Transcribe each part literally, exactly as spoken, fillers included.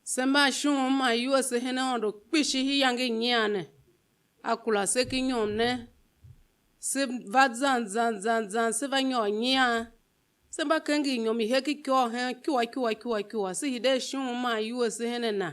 Se mba shon man iwuese hen Aôndo kpishi iyange i nyian ne. A kura se ken inyom ne. Se va zan zan zan zan, se va nyôr nyian. Se mba kenger inyom i heki ikôr hen ikyua ikyua ikyua ikyua. Se hide shon man iwuese hen a na.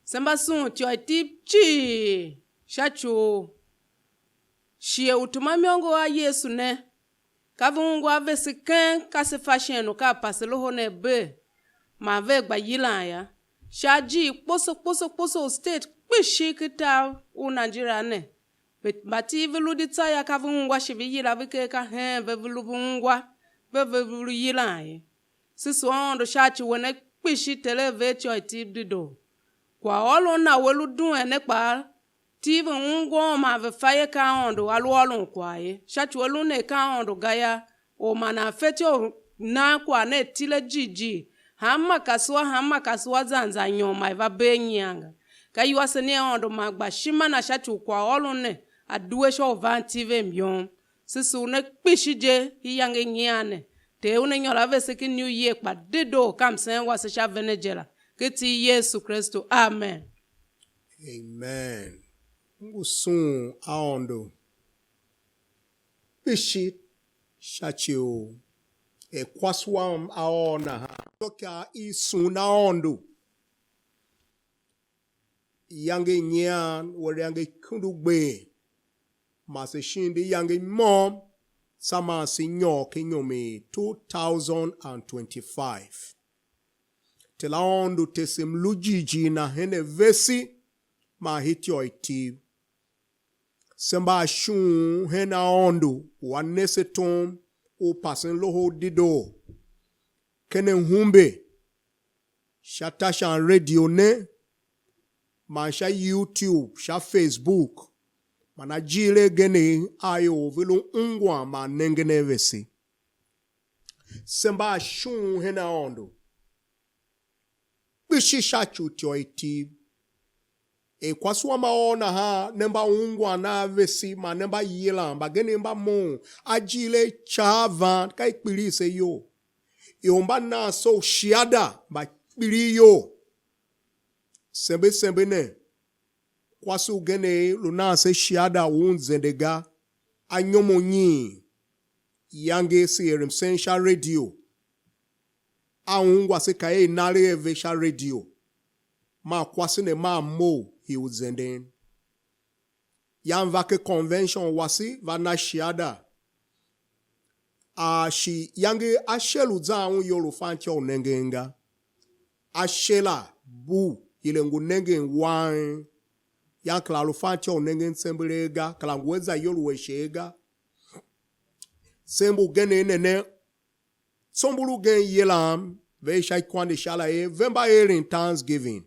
Se mba sughun ityô i Tiv cii sha ci u shighe u tema imôngo a Yesu ne. Ka ve ungwa vese keng, ka se fa shighe u ka pase loho ne bee, man vea gba yilan yô. Sha ajiir kposo kposo kposo u state kpishi ken tar u Nigeria ne, ve mba Tiv ve lu di tsô yô, ka ve ungwa shi ve yila ve ker ka hen ve, ve lu ve ungwa ve, ve, ve lu yilan ye. Se sugh Aôndo sha ci we ne kpishi, Ter a ver ityô i Tiv dedoo. Kwaghôron na we lu duen ne kpaa, Tiv ve ungwa un man ve fa ye ka Aôndo a lu ôron kwagh ye. Sha ci u a lu ne ka Aôndo ga yô, or ma nan fetyô u nan kwagh ne a tile jighjigh, hanma kasua, hanma kasua zan zan nyôr ma i va bee nyian ga. Ka iwasen i Aôndo man gba ishima na sha ci u kwaghôron ne a due sha u van Tiv a myom. Se sugh ne kpishi je iyange i nyian ne. Ter una nyôr a vese ken New Year kpa dedoo, ka msen wase sha vene je la. Ken iti i Yesu Kristu. Amen. Amen. M ngu sughun Aôndo kpishi sha ci u er kwase wam a ôô nahan. Tsô ka i sughun Aôndo iyange i nyian, uwer iyange i kundu gber, man se shin di iyange i môm, tsô man se nyôr ken inyom i two thousand and twenty-five. Ter Aôndo tese mlu jighjigh na hen a vese man hen ityô i Tiv. Se mba a ishughun hen Aôndo u a ne se tom u pasen loho u dedoo ken ahumbe, sha tashan radio ne, man sha YouTube, sha Facebook, man ajiir agenegh a ior ve lu ungwan man nengen a vese. Se mba a ishughun hen Aôndo kpishi sha ci u ityô i Tiv. Er kwase wam a ôô nahan, ne mba ungwan a vese, man ne mba yilan, mbagenev mba moughon ajiir a ica a van, ka i kpiligh se iyol. Ior mba nan se u shiada, mba kpiligh iyol. Sembe sembe ne, kwase ugen lu nan se shiada u un zende ga, anyom anyiin, iyange se er msen sha radio, a ungwa se ka er i na alegh a ve sha radio, man kwase ne maa mough hii u zenden. Yan va ken convention wase, va na shiada. A shi iyange ashe lu zan un iyol u fatyô u nengen ga. Ashe la bu, hire ngu nengen wang. Yan kera lu fatyô u nengen tsembelegh ga, kera ngu a zayol u ashe ga. Tsembe ugen ne ne, tsombor ugen yilam ve sha ikwande sha la er ve mba eren Thanksgiving.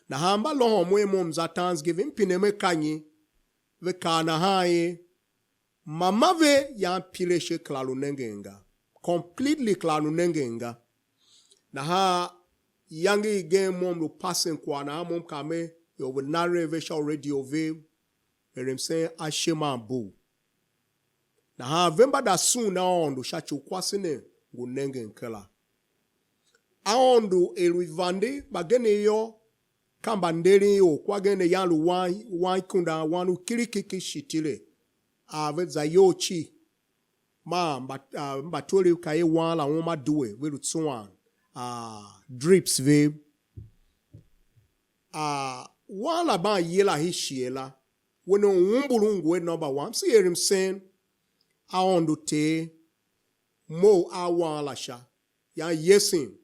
Nahan mba lôhôn mo er mo m za Thanksgiving, m pine mer ka nyi? Ve kaa nahan er, mama ve yan pile ashe kera lu nengen ga. Completely kera lu nengen ga. Nahan iyange igen mo m lu pasen kwagh nahan mo m kaa mer, ior ve naren ve sha u radio vev, er msen ashe man bugh. Nahan ve mba da sughun Aôndo sha ci u kwase ne ngu nengen kera. Aôndo er u i vande mbagenev yô, ka mbanderen ior, kwa gen ne yan lu wan, wan ikundan, wan u kirikiki shitile, a ve za iyol cii, man mba, a, mbatwerev ka er wan la uma due, ve lu tsuwan, a, drips vev. A, wan la ban yila hii shighe la, we ne u umbur u ngu a number one. M si er msen, Aôndo Ter, mough a wan la sha, yan yesen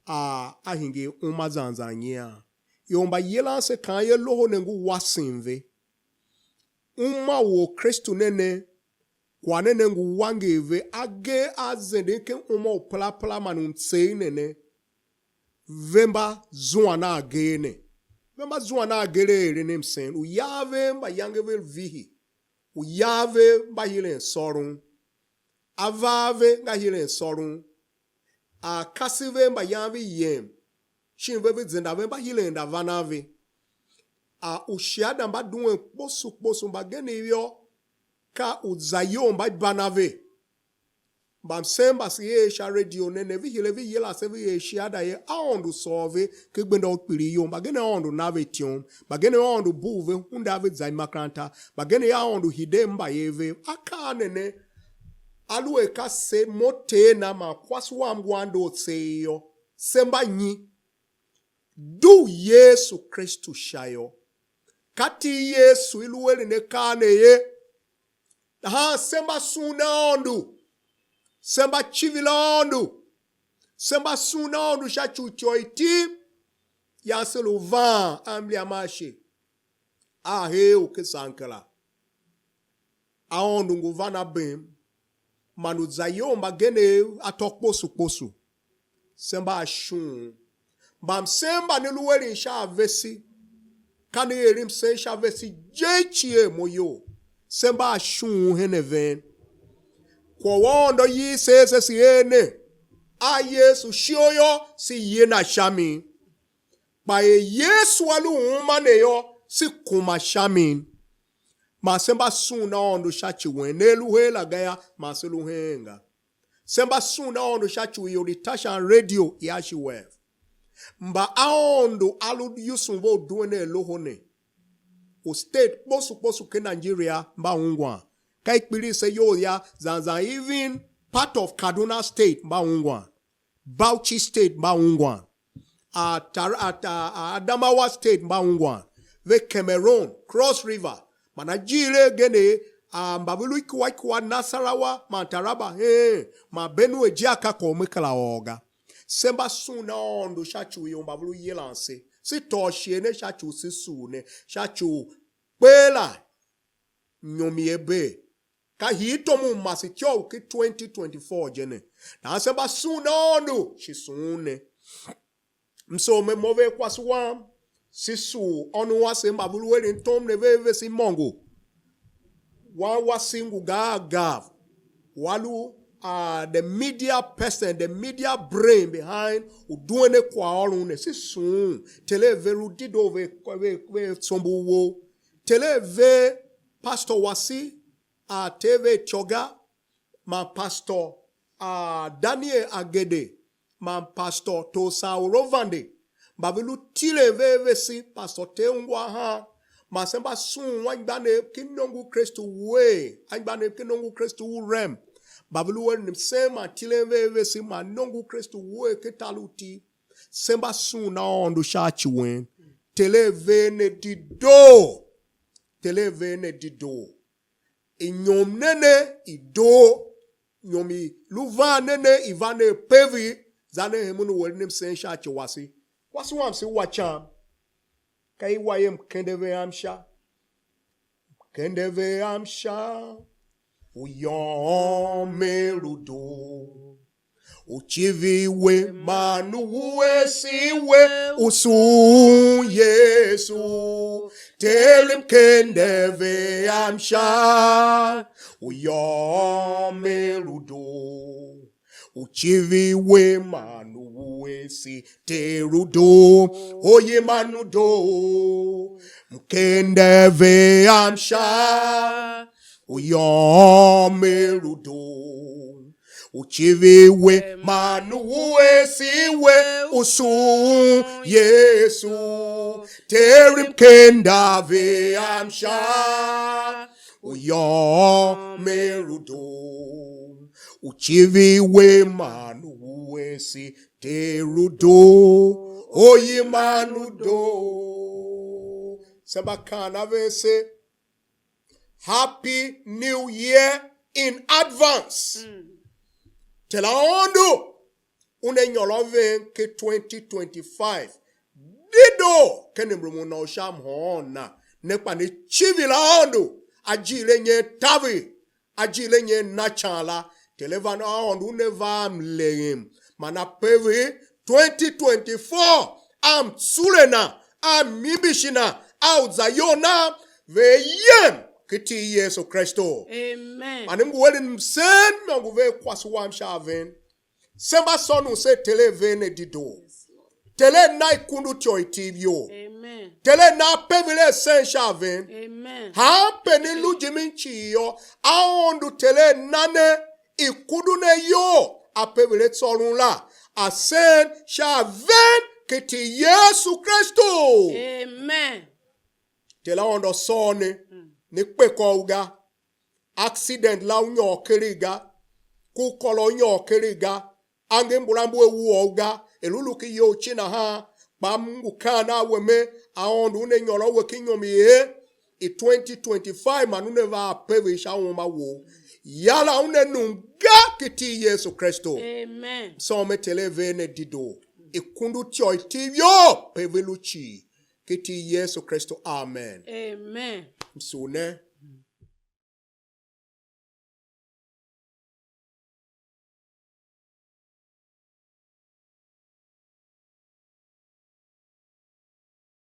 a, a hingir uma zan zan nyian. Ior mba yilan se kaan ye, loho ne ngu wasen ve. Uma u Orkristu ne ne, kwagh ne ne ngu wanger ve, agee a zenden ken uma u perapera man u mtseegh ne ne, ve mba zuan a agee ne. Ve mba zuan a agee a eren msen, uya a ve mba yange ve vihi, uya a ve mba hiren sôron, ava a ve nga hiren sôron, a kase ve mba yan ve yem, shin ve ve zenda ve mba hiren nda van a ve. A ushiada mba duen kposo kposo mbagenev yô, ka u za iyol mba ban a ve. Mbamsen mba se er sha radio ne ne, ve hire ve yila se ve er shiada ye, Aôndo sôr ve ken gbenda u kpilighyol. Mbagenev Aôndo na ve ityom, mbagenev Aôndo bugh ve, hunda ve za imakeranta, mbagenev Aôndo hide mbayev vev. Akaa ne ne, aluer ka se mo Ter na man kwase wam ngu a ndor tseegh yô, se mba nyi? Dugh Yesu Kristu sha yô. Ka iti i Yesu i lu eren akaa ne ye. Nahan se mba sughun Aôndo, se mba civir Aôndo, se mba sughun Aôndo sha ci u ityô iti, yam se lu van a mliam a ashe a hee u ken sankera. Aôndo ngu van a bem, man u za iyol mbagenev atô kposo kposo. Se mba a shughun. Mbamsen mba ne lu eren sha a vese, ka ne eren msen sha vese je i cie mo iyol. Se mba a shughun hen a ven. Kwagh u Aôndo ii se ase se er ne, a Yesu shio yô, se ye na sha mi. Kpa er Yesu a lu uma ne yô, se kuma sha mi. Man se mba sughun Aôndo sha ci wen, ne lu her la ga yô, man se lu heen ga. Se mba sughun Aôndo sha ci u ior i ta sha radio i Ashe Wave. Mba Aôndo a lu yusen ve u duen a Loho ne, u state kposo kposo ken Nigeria mba ungwan. Ka i kpiligh se iyol ya, zan zan even part of Kaduna State mba ungwan, Bauchi State mba ungwan, a, Tar- a, a, a Adamawa State mba ungwan, ve Cameroon, Cross River, man ajiir agen a mba ve lu ikua ikua Nasarawa man Taraba heen man Benue je a ka kwagh u me kera ôr ga. Se mba sughun Aôndo sha ci u ior mba ve lu yilan se. Se tôô shighe ne sha ci u se sugh ne, sha ci u kper la inyom i Eber. Ka hii tom u mase ityô u ki twenty twenty-four je ne. Nahan se mba sughun Aôndo shi sughun ne. M soo me mo ve kwase wam, se sugh ônov wase mba ve lu eren tom ne ve vese imôngo. Wan wase ngu gar a gav, u a lu uh, the media person, the media brain behind u duen ne kwaghôron ne, se sughun. Ter a ver u dedoo ve, ve, ve sombo wou. Ter a ver pastor wase, a te ve ityô ga, man pastor a Daniel Agede, man pastor Tosa Orovande, mba ve lu tilen ve a vese, pastor Ter ungwa han, man se mba sughun anmgbianev ken nongo u Kristu uwegh, anmgbianev ken nongo u Kristu u rem, mba ve lu eren msen man tilen ve a vese man nongo u Kristu uwegh ken tar u iti. Se mba sughun Aôndo sha ci wen. Ter a ver ne dedoo. Ter a ver ne dedoo. Inyom ne ne i doo, inyom i lu van ne ne i va ne a pev i, za ne hemen u eren msen sha ci wase. Kwase wam se wa cam, ka i wa ye m kende ve am sha. M kende ve am sha, u yôô me lu doo. U civir we man u wuese we u sughun Yesu. Ter m kende ve am sha, u yôô me lu doo. U civir we man u wuese Ter u doo, u yiman u doo. M kende ve am sha, u yôô me lu doo. U civir we man u wuese we u sughun Yesu. Ter m kenda ve am sha, u yôô me lu doo. U civir we man u wuese Ter u doo, u yiman u doo. Se mba kaan a ve se, Happy New Year in advance. Ter Aôndo una nyôr a ven ken twenty twenty-five. Dedoo ken mrumun na u sha mhôôn na, ne kpa ne civir Aôndo, ajiir a nyen taver, ajiir a nyen na ican la, Ter a van Aôndo una va a mleghem, man a pev twenty twenty-four, a mtsule na, a mimbishi na, a u za iyol na, ve yem ken iti i Yesu Kristu. Amen. Man m ngu eren msen, m ngu ver kwase wam sha a ven. Se mba sônon se Ter a ver ne dedoo. Ter a na ikundu ityô i tiv you. Amen. Ter a na apev a sen sha a ven. Amen. Hanpe ne lu jimin cii yô, Aôndo Ter a na ne i kundun ayol a pevele tsôron la, a sen sha a ven ken iti i Yesu Kristu. Amen. Ter Aôndo sôr ne, ne kpe kôr ga. Accident la u nyôr keregh ga, ku u kôr u nyôr keregh ga, angev mbula mbu a wuor u ga, er u lu ken iyol cii nahan, kpa m ngu kaan a we mer, Aôndo una nyôr a we ken inyom i er i twenty twenty-five man una va a pever sha uma wou. Yala una num ga ken iti i Yesu Kristu. Amen. Sôr me Ter a ver ne dedoo, i kundu ityô i tiv you pe ve lu cii, ken iti i Yesu Kristu. Amen. Amen. Msugh ne,